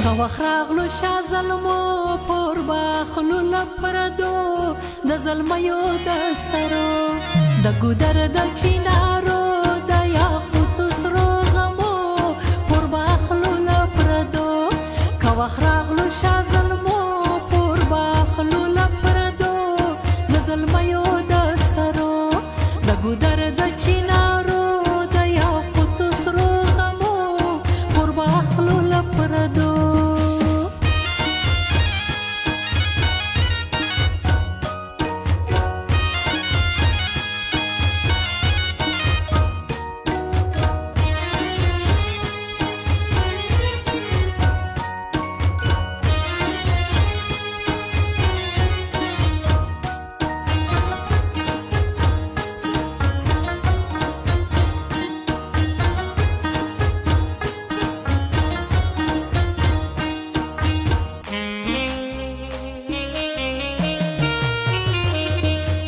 که وخت راغلو شاه زلمو پور به اخلو له پردو، د زلمیو د سرو، د ګودر د چینارو، د یاقوتو سرو غمو پور به اخلو له پردو. که وخت راغلو شاه زلمو پور به اخلو له پردو، د زلمیو د سرو، د ګودر د چینارو، د یاقوتو سرو غمو پور به اخلو له پردو.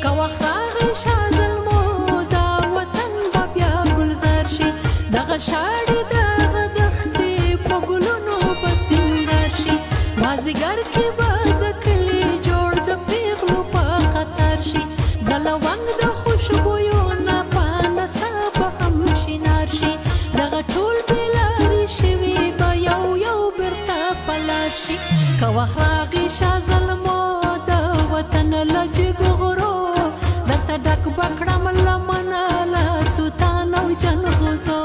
که وخت راغی شاه زلمو دا وطن به بیا ګلزار شي، دغه شاړې دغه دښتې په ګلونو به سینګار شي، مازدیګر کې به د کلي جوړ د پیغلو په قطار شي، د لونګ د خوشبویو نه په نڅا به هم چینار شي، دغه ټول بېلارې شوي به یو یو بیرته په لار شي. که وخت راغی شاه زلمو د وطن له جګو غرو، درته ډک به کړم لمنه له توتان او جنغوزو،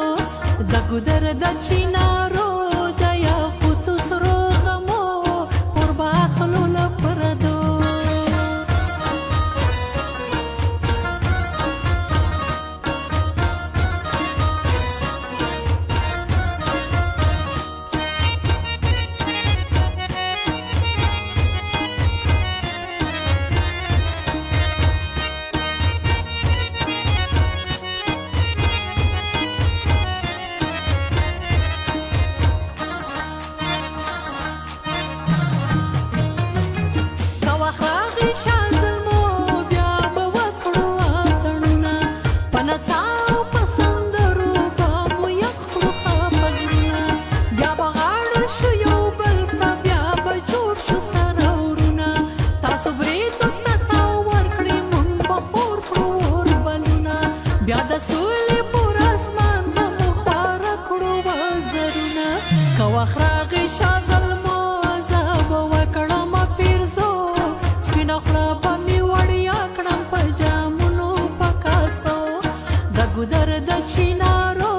د ګودر د چینارو، د یاقوتو سرو غمو پور به اخلو له پردو. که وخت راغی شاه زلمو بیا به وکړو اتڼونه، په نڅا او په سندرو به مو یخ کړو خفه زړونه، بیا به غاړه شو یو بل ته، بیا به جوړ شو سره ورونه، تاسو برېتو ته تاو ورکړي مونږ به خور کړو اوربلونه، بیا د سولې پر اسمان به مو خواره کړو وزرونه. که وخت راغی شاه زلمو زه به وکړمه پیرزو، سپینه خوله به مې وړیا کړم په جامونو په کاسو، د ګودر د چینارو،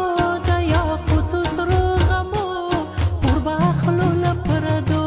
د یاقوتو سرو غمو پور به اخلو له پردو.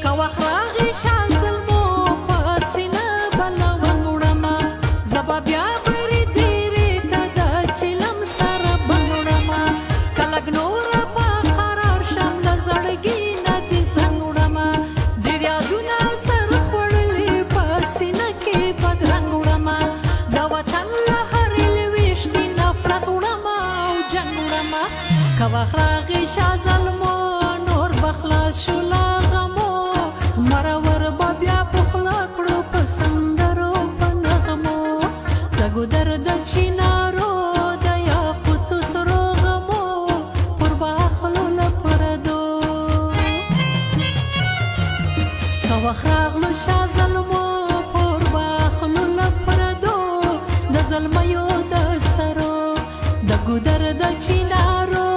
که وخت راغی شاه زلمو په سینه به لونګ وړمه، زه به بیا برې دیرې ته د چلم سره بنګ وړمه، که لږ نوره په قرار شم له زړګي نه دې زنګ وړمه، ډېر یادونه سر خوړلي په سینه کې بدرنګ وړمه، د وطن له هرې لوېشتې نفرت وړمه او جنګ وړمه. که وخت راغی شاه زلمو نور به خلاص شو له غمو، مرور به بیا پخلا کړو په سندرو په نغمو، د ګودر د چینارو، د یاقوتو سرو غمو پور به اخلو له پردو. که وخت راغلو شاه زلمو پور به اخلو له پردو، د زلمیو د سرو، د ګودر د چینارو،